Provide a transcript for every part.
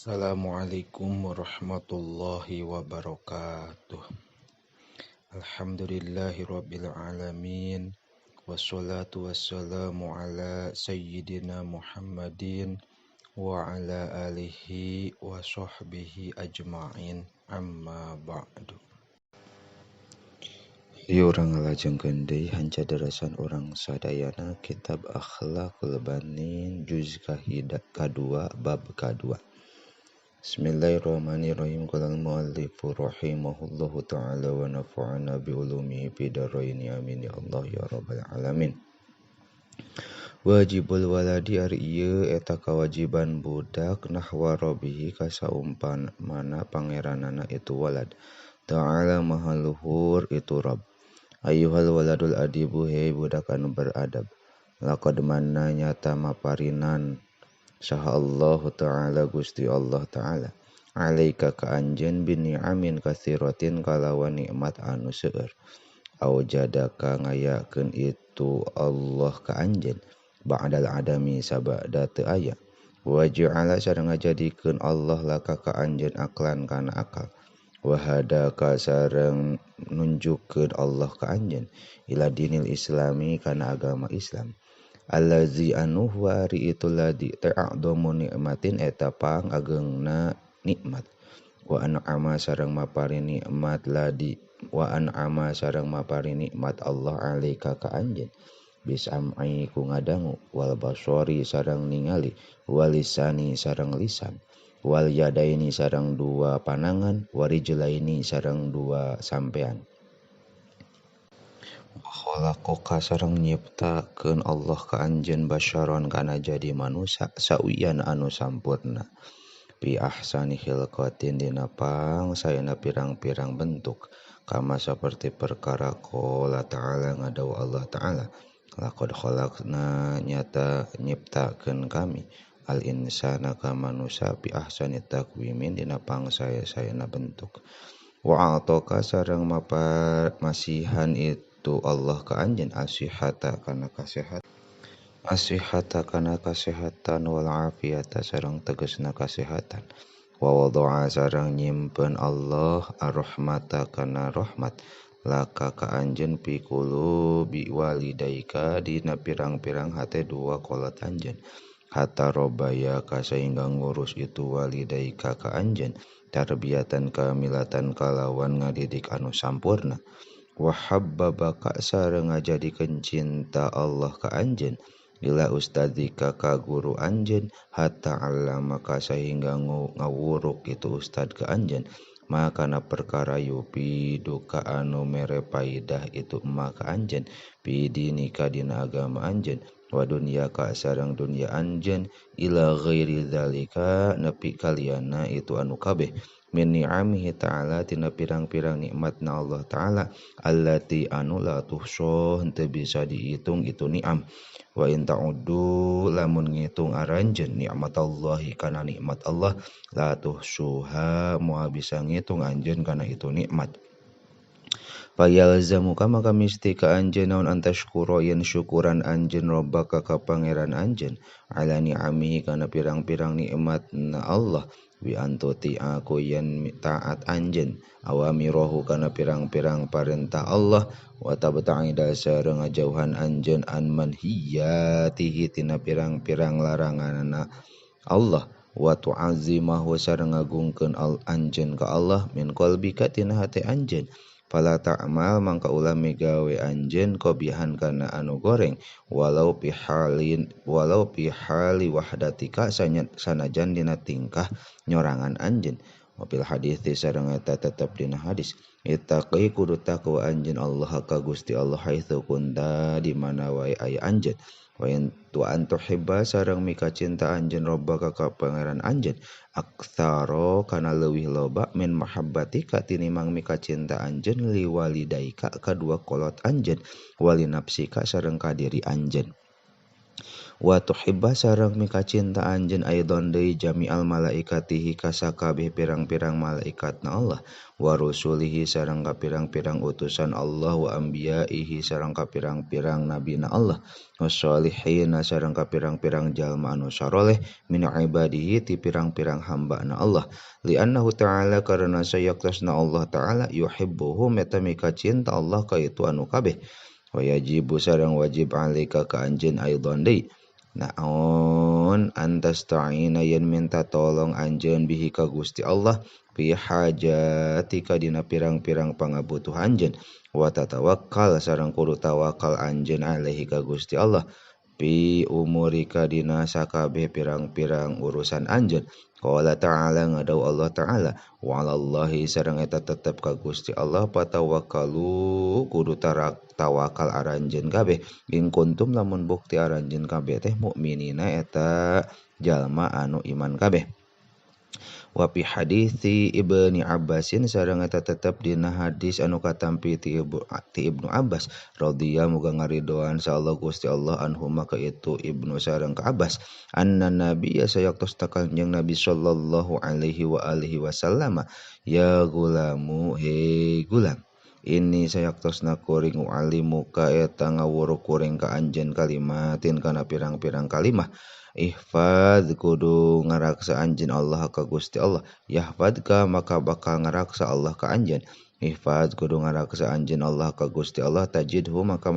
Assalamualaikum warahmatullahi wabarakatuh. Alhamdulillahirabbil alamin. Wassalatu wassalamu ala sayyidina Muhammadin wa ala alihi wa sahbihi ajma'in. Amma ba'du. Ieu urang ngalajengkeun deui hanca darasan urang sadayana kitab Akhlaqul Banin juz kadua bab kadua. Bismillahirrahmanirrahim. Qala al-muallifu rahimahullahu ta'ala wa nafa'ana bi ulumihi fid dharain, amin ya Allah ya rabbal alamin. Wajibul waladi ari ieu eta kawajiban budak nahwa rabbihi ka saumpamana pangeranana itu walad. Ta'ala maha luhur itu Rabb. Ayyuhal waladul adibu, hei budak anu beradab. Laqad manna nyata maparinan saha Allah Ta'ala Gusti Allah Ta'ala alaika ka anjeun bini'amin katsiratin kalawan nikmat anu seueur. Aujadaka ngayakeun itu Allah ka anjeun ba'dal adami sabada teu aya. Wa ja'ala sareng ngajadikeun Allah laka ka anjeun aklan kana akal. Wa hadaka sareng nunjukkeun Allah ka anjeun ila dinil islami kana agama Islam. Allazi anu huwa ari itu ladzi ta'adhamu nikmatin eta pang agengna nikmat. Wa an'ama sareng mapari nikmat ladi wa an'ama sareng mapari nikmat Allah alaika ka anjeun bisam'i ku ngadangu wal basori sareng ningali wal lisani sareng lisan wal yadaini sareng dua panangan warijlaini sareng dua sampean. Khalaqaka sareng nyiptakeun Allah ka anjeun basyaron kana jadi manusa sawian anu sampurna bi ahsani khilqatin dina pang saena pirang-pirang bentuk kama saperti perkara qala ta'ala ngadawu Allah ta'ala laqad khalaqna nyata nyiptakeun kami al insana ka manusa bi ahsani taqwimin dina pang sae-saena bentuk. Wa ataka sareng masihan itu Allah ka anjeun asihata kana kasehatan asihata kana kasehatan wal afiyata sareng tegesna kasehatan. Wa wada'a sareng nyimpen Allah ar-rahmata kana rahmat laka ka anjeun fi qulubi walidaika dina pirang-pirang hate dua kolot anjeun hatta robaya ka sehingga ngurus itu walidaika ka anjeun tarbiyatan kamilatan kalawan ngadidik anu sampurna. Wa habbabaka sareng ngajadikeun cinta Allah ka anjeun ila ustadzika ka guru anjeun hatta allamaka sehingga ngawuruk itu ustad ka anjeun maka kana perkara yufidu ka anu mere paidah itu ma ka anjeun fi dinika dina agama anjeun wa dunyaka sareng dunya anjeun ila ghairi dzalika nepi kaliana itu anu kabeh min ni'amihi ta'ala tina pirang-pirang nikmatna Allah ta'ala allati anu la tuhsa henteu bisa dihitung itu ni'am. Wa in ta'uddu lamun ngitung aranjeun nikmatallahi kana nikmat Allah la tuhsuha moal bisa ngitung anjeun kana itu nikmat. Fayalzamu kama kamisti ka anjeun naon antashkura yen syukuran anjeun rabbaka ka pangeran anjeun ala ni'amihi kana pirang-pirang nikmatna Allah wi antuti aku yen taat anjeun awamirohu kana pirang-pirang parentah Allah wa tabta'ida sareng ngajauhan anjeun an manhiyatihi tina pirang-pirang laranganana Allah wa tu'azzimahu sareng ngagungkeun anjeun ka Allah min qalbika tina hate anjeun. Fala ta'mal mangka ulah migawe anjeun qabihan kana anu goreng walau pihalin walau pihali wahdatika sanajan dina tingkah nyorangan anjeun. Wabil hadis sareng eta tetep dina hadis ittaqi kudu takwa anjeun Allah ka Gusti Allah haitsu kunta di mana wae aya anjeun. Wa in tu antuhibba sareng mika cinta anjeun rabbaka ka pangeran anjeun aktsara kana leuwih loba min mahabbatika tinimang mika cinta anjeun liwalidaika kadua kolot anjeun wali nafsika sareng ka diri anjeun. Wa tuhibba sareng mikacinta anjeun aidon deui jami'al malaikatihi ka sakabeh pirang-pirang malaikatna Allah wa rusulihi sareng ka pirang-pirang utusan Allah wa anbiyaihi sareng ka pirang-pirang nabina Allah washolihina sareng ka pirang-pirang jalma anu saroleh min ibadihi ti pirang-pirang hambana Allah li'annahu ta'ala karena sayaktosna Allah ta'ala yuhibbuhum eta mikacinta Allah ka itu anu kabeh wa yajibu sareng wajib alaika ka anjeun aidon deui naon antasta'ina yen minta tolong anjeun bihi ka Gusti Allah fi hajatika dina pirang-pirang pangabutuh anjeun wa tatawakkal sareng kudu tawakal anjeun alaihi ka Gusti Allah fi umurika dina sakabeh pirang-pirang urusan anjeun. Qala ta'ala ngadau Allah ta'ala wa 'alallahi sareng eta tetep ka Gusti Allah patawakkalu kudu tawakal aranjeun kabeh in kuntum lamun bukti aranjeun kabeh teh mukminina eta jalma anu iman kabeh. Wa fi hadithi Ibni Abbasin sareng eta tetep dina hadis anu katampi ti Ibnu Abbas radhiyallahu muga ngaridoan sa Allah Gusti Allah anhuma ka itu Ibnu sareng ka Abbas anna nabiyya sayaktos kanjeng Nabi sallallahu alaihi wa alihi wasallam ya gulamu he gulam ini sayaktosna kuring ualimu ka eta ngawuru kuring ka anjeun kalimatin kana pirang-pirang kalimah ihfaz kudu ngaraksa anjeun Allah ka Gusti Allah yahfadka maka bakal ngaraksa Allah ka anjeun ihfaz kudu ngaraksa anjeun Allah ka Gusti Allah tajidhu maka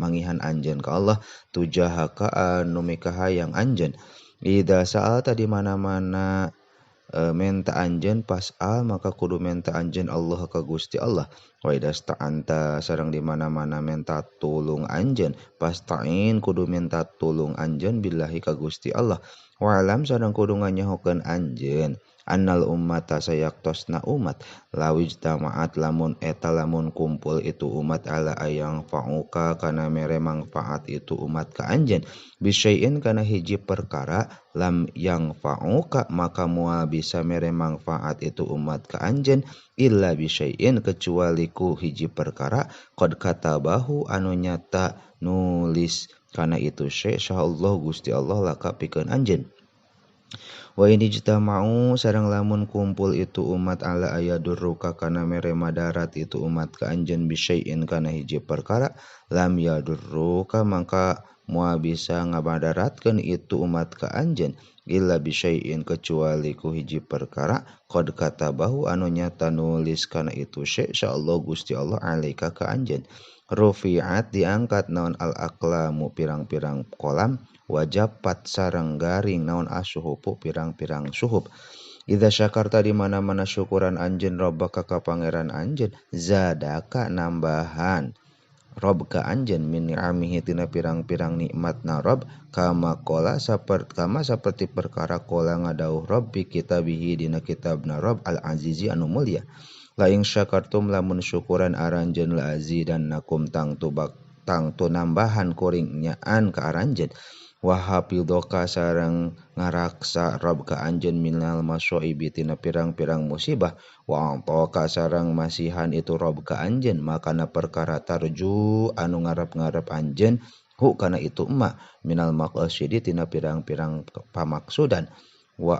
mangihan anjeun ka Allah tujahaka anu mikahayang anjeun idza sa'alta di mana-mana menta anjeun pas'al maka kudu menta anjeun Allah ka Gusti Allah wa idza sta'anta sareng di mana-mana menta tulung anjeun pasta'in kudu minta tulung anjeun billahi ka Gusti Allah wa alam sareng kudu nganyahokeun anjeun annal ummata sayaktosna umat lawijtama'at lamun eta lamun kumpul itu umat ala ayang fa'uka kana mere mangfaat itu umat ka anjeun bisyai'in kana hiji perkara lam yang fa'uka maka moal bisa mere mangfaat itu umat ka anjeun illa bisyai'in kecuali ku hiji perkara qad katabahu anu nyata nulis kana itu syai' Allah Gusti Allah laka pikeun anjeun. Wa ini ijtama'u sareng lamun kumpul itu umat ala ayadurruka kana mere madarat itu umat ka anjeun bisyai'in kana hiji perkara lam yadurruka maka moal bisa ngabadaratkeun itu umat ka anjeun illa bisyai'in kecuali ku hiji perkara qad katabahu anu nyata nulis kana itu syai' insyaallah Gusti Allah alaika ka anjeun. Rufi'at diangkat naon al-aqlamu pirang-pirang kolam wajapat sareng garing naon asuhupu pirang-pirang suhup. Idza syakarta di mana-mana syukuran anjeun rabbaka ka pangeran anjeun zadaka nambahan Rob ka anjeun min ni'amihi tina pirang-pirang nikmatna Rob kama qala kama saperti perkara qala ngadauh Rob bi kitabihi dina kitabna Rob al-azizi anu mulia. La ing syakartum lamun syukuran aranjeun la azidannakum tangtu nambahan kuring nyaan ka aranjeun wa hafidhoka sareng ngaraksa Rob ka anjeun minal masaibi tina pirang-pirang musibah wa ataka sareng masihan itu Rob ka anjeun makana perkara tarju anu ngarep-ngarep anjeun hu kana itu emak minal maqasidi tina pirang-pirang pamaksudan wa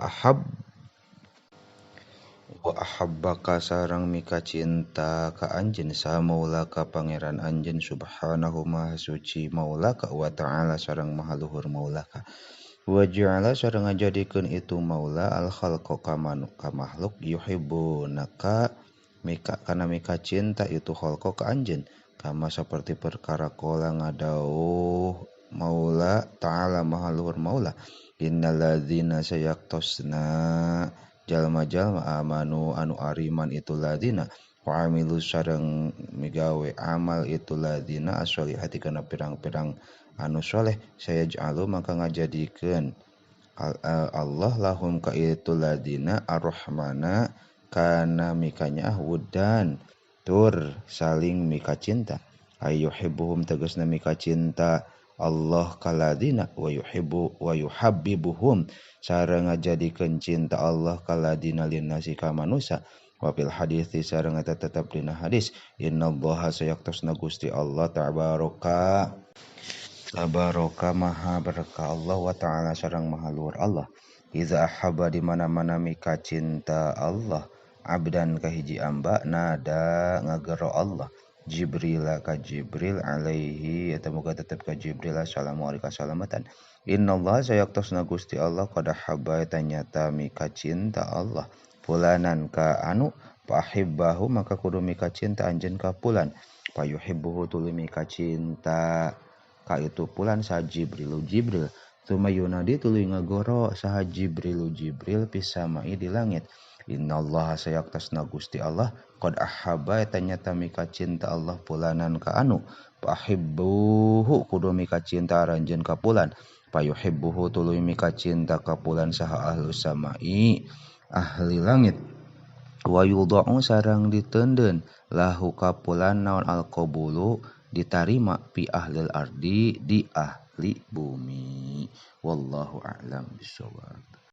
ahabbaka sareng mika cinta ka anjeun sa maulaka pangeran anjeun subhanahu maha suci maulaka wa ta'ala sareng maha luhur maulaka wa ja'ala sareng ngajadikeun itu maula al khalqa ka makhluk yuhibbunaka mika kana mika cinta itu khalqa ka anjeun kama saperti perkara qala ngadauh maula ta'ala maha luhur maula innal ladzina sayaktosna jalma-jalma amanu anu ariman itu ladina wa amilu sareng migawe amal itu ladina as-solihati kana pirang-pirang anu soleh sayaj'alu maka ngajadikeun Allah lahum ka itu ladina ar-rahmana kana mikanya wudan tur saling mika cinta ayyuhibbuhum tegasna mika cinta Allah kaladina wa yuhibbu wa yuhabbibuhum sareng ngajadikeun cinta Allah kaladina linnasi ka manusa wa fil hadis sareng eta tetep dina hadis innallaha sayaktosna Gusti Allah tabaraka Tabaraka maha berkah Allah wa ta'ala sareng maha luhur Allah. Iza ahabba di mana-mana mika cinta Allah abdan ka hiji amba nada ngagero Allah Jibril ka Jibril alaihi eta muga tetep ka Jibril assalamu alaikum salamatan. Innallaha sayaktosna Gusti Allah qad ahabba eta nyata mika cinta Allah fulanan ka anu fahibbahu maka kudu mika cinta anjeun ka fulan fayuhibbuhu tuluy mika cinta ka itu fulan sa Jibrilu Jibril tuma yunadi tuluy ngagoro saha Jibrilu Jibril pisamai di langit. Innallaha sayaktasna Gusti Allah qad ahabba eta nyata mika cinta Allah fulanan ka anu fahibbuhu kudu mika cinta aranjeun ka fulan fayuhibbuhu tuluy mika cinta ka fulan saha ahlus samai ahli langit. Wa yudha'u sareng diteundeun lahu ka fulan naon alqabulu ditarima pi ahlil ardi di ahli bumi. Wallahu a'lam bishawab.